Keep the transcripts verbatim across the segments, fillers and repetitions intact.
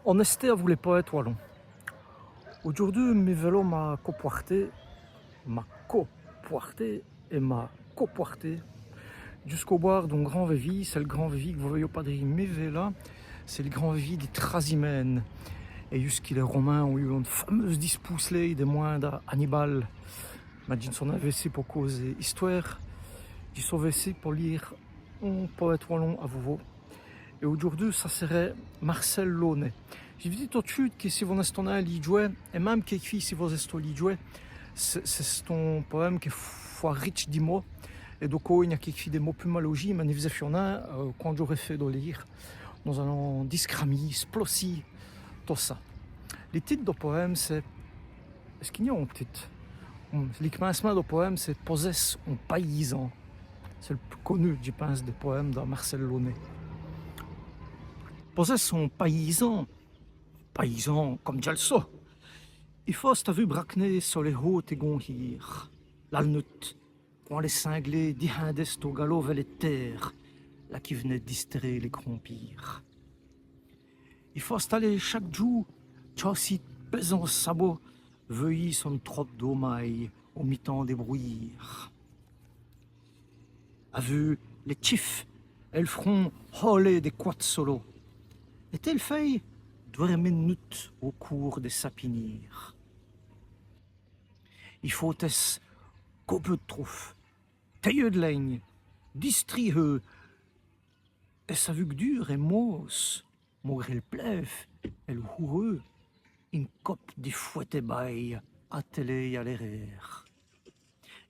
On èsté avou lès powêtes walons. Audjoûrdu, mi vélo m'a copwèrté, m'a copwèrté èt m'a copwèrté jusqu'au bwârd d'on grand vèvî. C'èst l' grand vèvî qui vos vèyoz padrî mi véla, c'èst l' grand vèvî di Trasimène. Èt djusse qui lès Romins ont-st-anu one fameûse dispouslêye dès mwins da Hannibal. Mins dji n' so nin vêci po causer istwêre, dji so vêci po lîre on powête walon avou vos. Èt audjoûrdu, ça sèrè Marcel Launay. Dji vos di tot d' chûte qui si vos-èstoz nin Lîdjwès, èt minme quéquefîye si vos-èstoz Lîdjwès, c'è-st-on powème qu'èst fwért ritche di mots. Èt don, i gn-a quéquefîye dès mots pus målaujîs, mins n' vos-è fioz nin, quand dj'ârè fêt d' lîre, nos-alans discramî, splossî tot ça. Li tite do powème, c'èst... Èst-ce qu'i gn-a on tite ? Li k'mincemint do powème, c'èst Pos-èsse on payîsan. C'èst l' pus conu, dji pinse, dès powèmes da Marcel Launay. Pos-èsse on payîsan, payîsan come dj'èl so, i fåt-st-avu bracner so lès hôtès gonhîres, la nut', qwand lès cinglés dihindèt-st-au galop vè lès tères, la qui v'nèt distèrer lès crompîres. I fåt-st-aler chaque djoû, tchåci d' pèzants sabots, vèyî so n' trope d'ômaye au mitan dès brouyîres. Avu lès tchifes èt l' front hâlé dès cwate solos, èt tèl fêye dwèrmî d' nut' au coûr dès sapinîres. I fåt-st-avu copeû d' troufes, tèyeû d' lègne, distrîheû, èt savou qu' dûr èt môs, mågré l' plêve èt l' houreû, ine cope di fwètès bayes atèlêye a l'èrêre.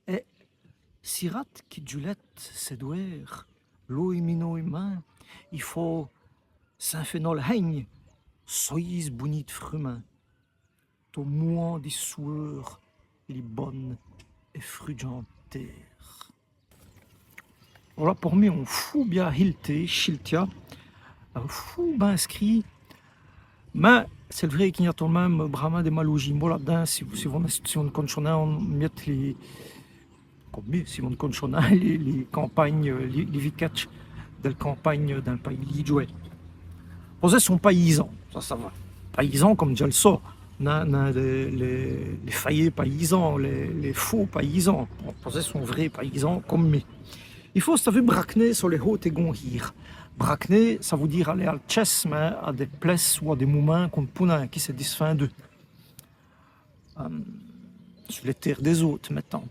Èt si rade qui Djulète sès dwêts, låy minåymint, i fåt s'in fènål hègne, soyî s' bougnî d' frumint, tot mouwant di souweûr li bone èt frudjante têre. Vola por mi on foû bia hilté, chiltia, on foû bin scrît. Mins c'èst l' vrê qu'i gn-a tot l' minme brâmint dès målaujîs mots la-d'dins, si, si vos, si vos n' conèchoz nin on miète li, come mi, si vos n' conèchoz nin li, li campagne, li, li vikèdje dèl campagne dins l' payis lîdjwès. Pos-èsse on payîsan, ça, ça va. Payîsan come dj'èl so, nin, nin lès, lès, lès fayés payîsans, lès, lès fås payîsans. Bon, pos-èsse on vrê payîsan come mi. I fåt-st-avu bracner so lès hôtès gonhîres. Bracner, ça vout dîre aler al tchèsse, mins a dès places ou a dès momints qu'on n' pout nin, qui c'èst disfindu. Euh, su lès tères dès-ôtes, mètans.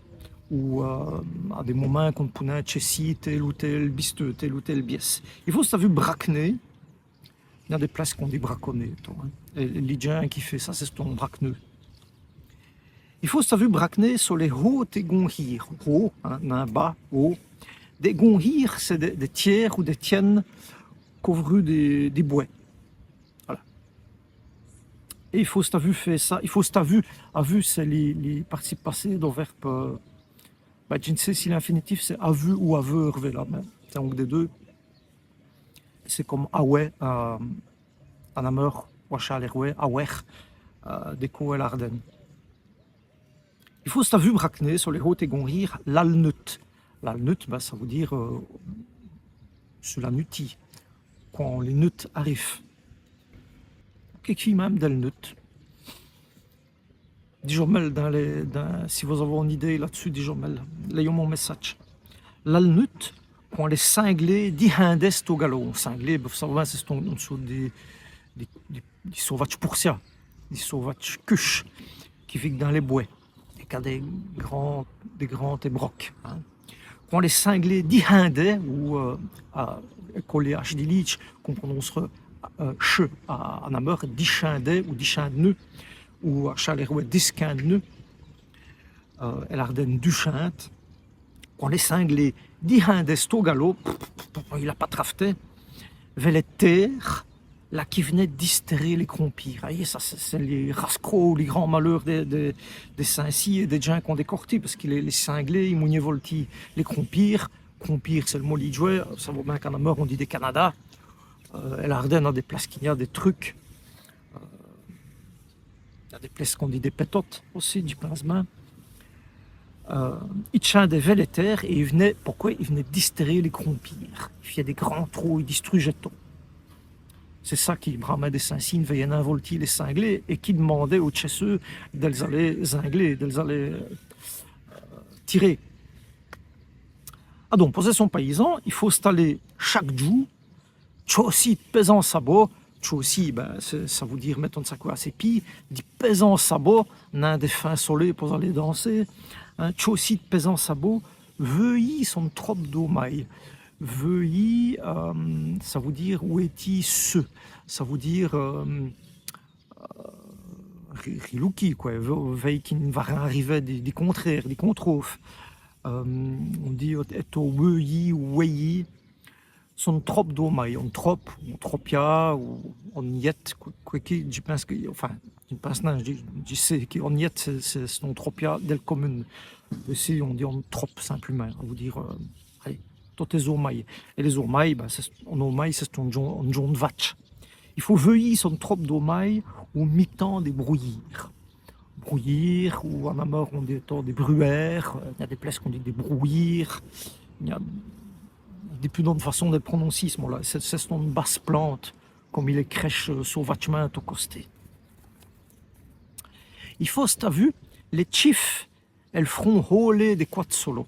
Ou, euh, a dès momints qu'on n' pout nin tchèssî tèl ou tèl bisteû, tèl ou tèl bièsse. I fåt-st-avu bracner. I gn-a dès places qu'on dit braconer, tot, hin. Èt li djin qui fêt ça, c'è-st-on bracneû. I fåt-st-avu bracner so lès hôtès gonhîres. Hôt, hin, nin bas, hôt. Dès gonhîres, c'èst dès, dès tièrs ou dès tiènes covrûs di, di bwès. Vola. Èt i fåt-st-avu fé ça, i fåt-st-avu, avu, c'èst li, li participe passé do vèrbe, euh, bin, dji n' sé si l'infinitif c'èst avu ou aveûr, vola, mins c'èst onk dès deûs. C'èst come awè, euh, a Nameur, ou a Châlèrwè, awè, euh, dès côps è l'Årdène. I fåt-st-avu bracner so lès hôtès gonhîres, la nut'. La nut', bin, ça vout dîre, euh, su la nutîye, qwand li nut' arive. Quéquefîye minme dèl nut'. Dijez-m'-èl dins lès, dins, si vos-avoz one idéye la-d'ssus, dijez-m'-èl. Lèyoz-m' on mèssadje. La nut', qwand lès cinglés dihindèt-st-au galop. Cinglés, bin, vos savoz, c'è-st-on, one sôte di, di, di, di sauvadje pourcia, di sauvadje cuche, qui vik'tent dins lès bwès, èt qu'a dès grands, dès grands èbrokes, hin. Qwand lès cinglés dihindèt, ou, euh, a, co li H di Lîdje, qu'on prononce, euh, ch a, a Nameur, dichindèt ou dichind'nu, ou a Châlèrwè disquind'nu, euh, è l'Årdène duchinde, qwand lès cinglés dihindèt-st-au galop, pff, pff, pff, il a pa trav'té, vè lès tères, la qui v'nèt distèrer lès crompîres. Ây, ça, c'èst, c'èst lès rascrås, lès grands maleûrs dès, dès, dès cinglés èt dès djins qu'ont dès cortis, pace qui lès, lès cinglés, i mougnèt voltî lès crompîres. Crompîre, c'èst l' mot lîdjwès, ça vout dîre qu'à Nameur, on dit dès canadas. Euh, è l'Årdène, a dès places qu'i gn-a dès trucs. Euh, i gn-a dès places qu'on dit dès pètotes ossi, dji pinse bin. Euh, i tchindèt vè lès tères èt i v'nèt, poqwè, i v'nèt distèrer lès crompîres. I fèyèt dès grands trôs, i distrujèt tot. C'èst ça qui, brâmint, dès cinglés, vèyèt voltî lès cinglés èt qui d'mandèt aus tchèsseûs dè l's-aler zingler, dè l's-aler, euh, tirer. Adon, po-z-èsse on payîsan, i faut-st-aler chaque djoû, tchaussî d' pèzants sabots. Tchaussî, bin, c'èst, ça vout dîre mète on saquwè à sès pîds, di pèzants sabots, nin dès fins solés po-z-aler danser, hin, tchaussî d' pèzants sabots, veûyî so trope d'ômèyes. Veûyî, euh, ça vout dîre wêtî seû, ça vout dîre, euh, euh, ri-, riloukî, qwè, vè-, vèy qu'i n' va rin ariver di, di contrére, di contrôve. Euh, on dit, èto, veûyî, wèyî, so trope d'ômèyes, on trope, on tropia, ou on-iète, qwè, qwè qui, dji pinse qui, enfin, dji pinse, nin, dji, dji sé qui on-iète, c'èst, c'èst, c'è-st-on tropia dèl comune. Ici, on dit on trope, simplèmint, ça vout dîre, euh, alez, totes lès-ômèyes. Èt lès-ômèyes, bin, c'è-st-, on-ômèye, c'è-st-on djon-, on djon d' vatche. I faut veûyî so trope d'ômèyes au mitan dès brouyîres. Brouyîres, ou à Nameur on dit èto dès bruwêres, euh, i gn-a dès places qu'on dit dès brouyîres, i gn-a, i gn-a pus d'one façon dè l' prononcî, ç' mot-là. C'è-st-, c'è-st-one basse plante, come il èst crèche, euh, sauvadjemint au costé. I faut-st-avu lès tchifes èt l' front hôlé dès cwate solos.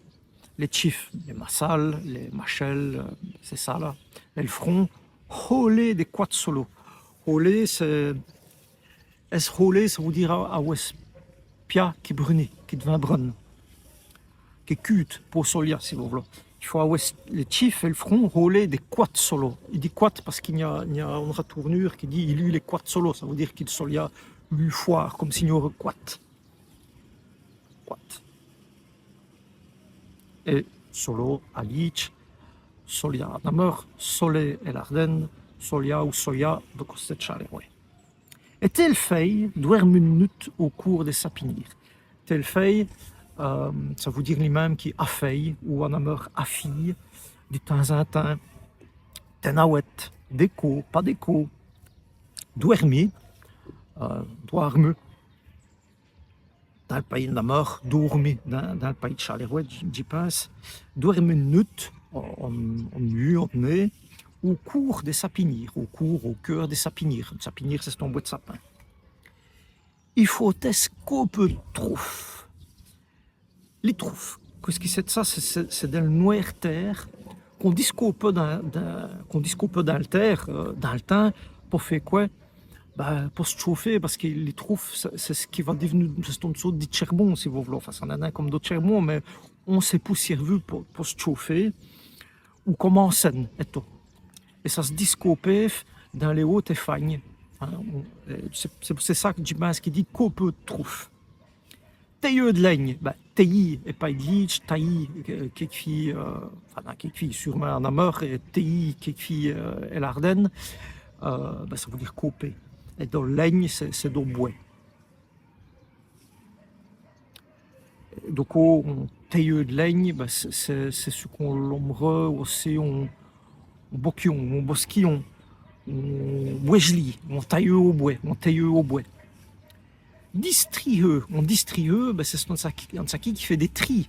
Lès tchifes, lès massales, lès machèles, euh, c'èst ça la. Èt l' front hôlé dès cwate solos. Hôlé, c'èst, èsse hôlé, ça vout dîre a-, awè s' pia qui brunit, qui d'vint brun. Qui cûte, po solia, si vos v'loz. I faut awè s', lès tchifes èt l' front hôlé dès cwate solos. I dit cwate pace qu'i gn-a, i gn-a one ratoûrnûre qui dit, il eût lès cwate solos, ça vout dîre qu'i solia lu fwârt, come s'i gn-åreut cwate. Cwate. Èt solo, à Lîdje, solia à Nameur, solé è l'Årdène, solia ou solia do costé d' Châlèrwè. Èt tèl fèye dwèrmut 'ne nut' å coûr dè sapinîr. Tèl fèye, euh, ça vout dîre li minme qui afèye, ou à Nameur afîye, di timps in timps, tènawète, dès côps, pa dès côps. Dwèrmi, euh, dwårmu. Dins l' payis d' Nameur, dwèrmi, dins, dins l' payis d' Châlèrwè, dji, dji pinse. Dwèrmut 'ne nut', on, on, one nût', one nêt, å coûr dè sapinîr, å coûr, å keûr dè sapinîr. Sapinîr, c'è-st-on bwès d' sapin. I fåt-èsse côpeû d' troufes. Lès troufes, qu'èst-ce qui c'èst d' ça ? C'èst, c'èst, c'èst dèl nwâre têre qu'on discôpeut dins, dins, qu'on discôpeut dins l' têre, euh, dins l' timps, po fé qwè ? Bin, po s' tchåfer, pace qui lès troufes, c'èst, c'èst ç' qui va div'nu, c'è-st-one sôte di tchèrbon, si vos v'loz. Enfin, ça n'èst nin come do tchèrbon, mins on s' è poussièrvu po, po s' tchåfer, ou come ensène, èto. Èt ça s' discôpéve dins lès hôtès fagnes. Hin, on, euh, c'èst, c'èst, c'èst ça qui, dji pinse, qui dit côpeû d' troufes. Tèyeû d' lègne, bin, tèyî, èt pa d' Lîdje, tayî, euh, quéquefîye, euh, enfin, nin quéquefîye, sûr'mint à Nameur, èt tèyî, quéquefîye, euh, è l'Årdène, euh, bin, ça vout dîre côper. Èt do lègne, c'èst, c'èst do bwès. Donc, on tèyeû d' lègne, bin, c'èst, c'èst, c'èst ç' qu'on lome ossi on, on bokyon, on boskyon, on bwèjlî, on tayeû å bwès, on tèyeû å bwès. Distrîheû, on distrîheû, bin, c'è-st-on saquî, on saquî qui fêt dès trîs.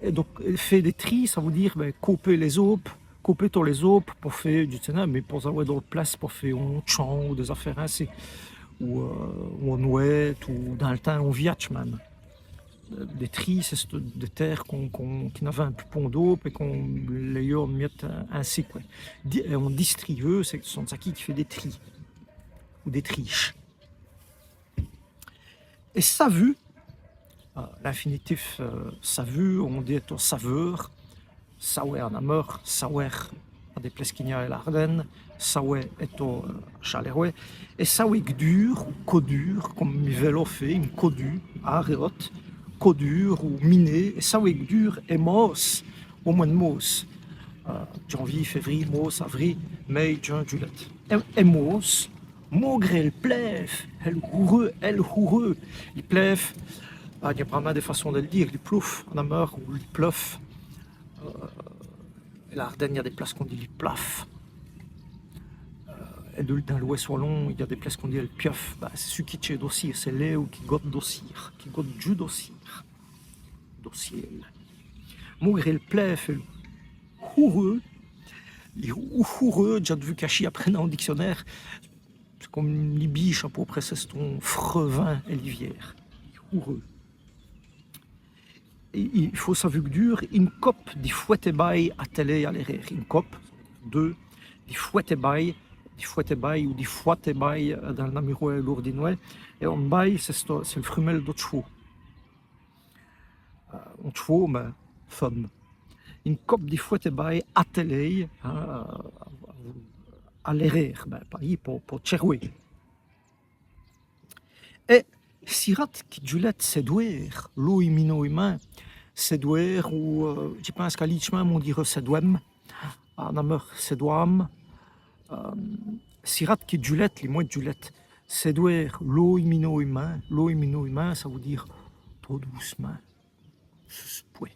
Èt donc, euh, fé dès trîs, ça vout dîre, bin, côper lès-åbes, côper tos lès-åbes po fé du tènant, mins po-z-awè dè l' place, po fé on tchamp ou dès-afêres insi, ou, euh, ou on-wêt, ou dins l' timps, on viadje minme. Euh, dès trîs, c'è-st-dès têres qu'on, qu'on, qui n'avint pus pont d'åbes èt qu'on lès-yeût on miète insi, qwè. Di-, euh, on distrîheû, c'è-st-on saquî qui fêt dès trîs, ou dès trîches. Èt savu, euh, l'infinitif, euh, savu, on dit èto saveur, sawè à Nameur, sawêr, à dès places qu'i gn-a è l'Årdène, sawè èto, euh, Châlèrwè, èt sawè qdûr, ou côdûr, come mi vélo fêt, mi côdû, à r'wète, côdûr ou miné, èt sawè qdûr, èt mås, å mwès d' mås, euh, janvî, févrî, mås, avrî, mèy, jun, julèt. Èt, èt mås, maugré l' plêve, èl houreû, èl houreû. Li plêve, ah, i gn-a brâmint dès façons dè l' dîre, li plouve, à Nameur, ou li pleuve. Euh, è l'Årdène, i gn-a dès places qu'on dit li plave. Euh, èt dins l'ouwès' walon, i gn-a dès places qu'on dit èl pieûve. Bin, c'èst ç' qui tchêt do cîr, c'èst l'êwe qui gote do cîr, qui gote dju do cîr, do ciél. Maugré l' plêve èt l' houreû, Li hou-, houreû, dj'a d'vu cachî après dins l' dicsionêre, c'èst come li biche à pau près, c'è-st-on freuvint è l'iviêr. Houreû. I, i faut saveu qu' dure ine cope di fwètès bayes atèlêyes à l'èrêre. Ine cope, deûs, di fwètès bayes, di fwètès bayes ou di fwètès bayes, euh, dins l' namurwès èt l' lourdinwès. Èt on baye, c'è-st-, c'èst l' frumèle do tch'vau. Euh, on tch'vau, mins feume. Ine cope di fwètès bayes atèlêyes, hin, à, à l'èrêre, bin, pa, po, po tchèrwè. Èt si rade qui djulète sès dwêts, låy minåymint, sès dwêts, ou, euh, dji pinse qu'à Lîdje minme on dîreut sès dwèmes, à Nameur sès dwâmes, euh, si rade qui djulète, li mwès djulète, sès dwêts, låy minåymint, låy minåymint, ça vout dîre tot doûcemint, su s' pwès.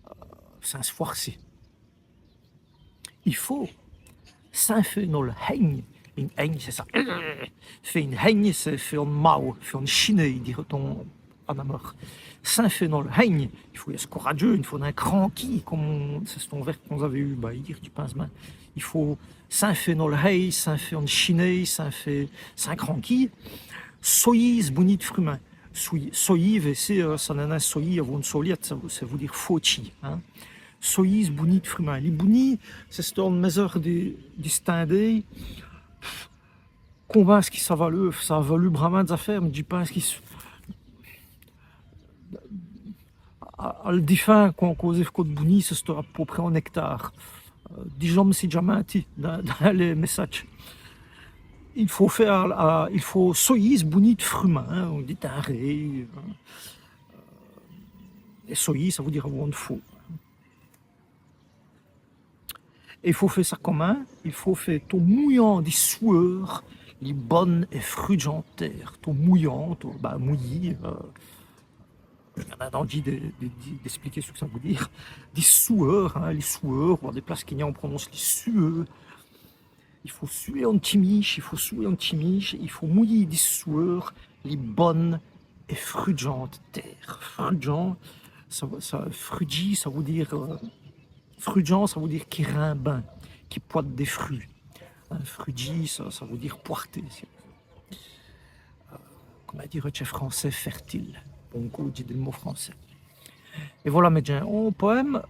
Euh, sins s' fwârcer. I faut, sins fé nole hègne, ine hègne, c'èst ça. Fé ine hègne, c'èst fé on mau, fé on chinê, dîreut-on à Nameur. Sins fé nole hègne, i faut yèsse coradjeûs, i faut nin cranquî, come on, c'è-st-on vèrbe qu'on-z-aveut ieû, bin, îr, dji pinse, mins i faut sins fé nole hègne, sins fé on chinê, sins fé, sins cranquî. Soyî s' bounî d' frumint. Soyî, soyî, vêci, euh, ça n'èst nin soyî avou one sôliète, ça, ça vout dîre fauchî, hin. Soyî s' bounî d' frumint. Li bounî, c'è-st-one mèseure di, di stindêye. Combin ç' qui ça valeut, ça a valu brâmint dès-afêres, mins dji pinse qu'i s-, à, à l' difin, quand on cåze co d' bounî, c'è-st-à pau près on-èctâre. Euh, dijans, si dj'a minti dins, dins lès mèssadjes. I faut fé, à, à, i faut soyî s' bounî d' frumint, hin, on dit un ré, euh, èt soyî, ça vout dîre avou one fau. Èt i faut fé ça comint ? I faut fé tot mouyant di souweûr li bone èt frudjante têre. Tot mouyant, tot, bin, mouyî, euh, on-z-a dandjî d', d', d', d'èspliquer ç' qui ça vout dîre. Di souweûr, hin, li souweûr, ou à dès places qu'i-gn-a on prononce li suweû. I faut suwer on tchi mîche, i faut suwer on tchi mîche, i faut mouyî di souweûr li bone èt frudjante têre. Frudjant, ça, ça, frudjî, ça vout dîre, euh, frudjant, ça vout dîre qui rind bin, qui pwate dès frûts. Hin, frudjî, ça, ça vout dîre pwarter. Euh, come dîreut-st-on è francès, fertile. Bon, côp, dji di l' mot francès. Èt volà, mès djins, on powème,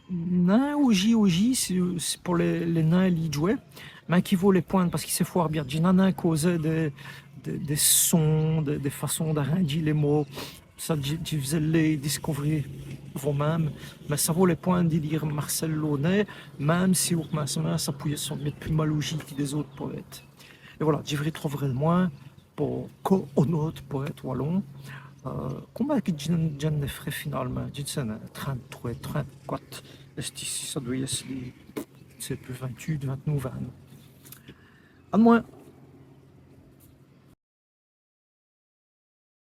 nin aujî, aujî, c'èst, c'èst po lès, lès nins lîdjwès, mins qui vaut lès pwindes, pace qui c'èst fwârt bia. Dji n'a nin cåzè dès, dès, dès sons, dès, dès façons d'arindjî lès mots. Ça, dji, dji v's-è lêye discovri vos-minmes, mins ça vaut lès pwindes di lîre Marcel Launay, minme si å k'mincemint ça pout-èsse on p'tit pô malaujî qui dès-ôtes powêtes. Èt volà, dji v' r'trouverè d'mwin po co on-ôte powête walon. Euh, comint qui dj'èn, dj'èn è frè finålemint, dji n' sé nin, trinte-trwès, trinte-cwate, èst-ce qu'i ça dwèt-èsse li, dji n' sé pus, vint-wit, vint-noûf, vint-nonf. À d'mwin.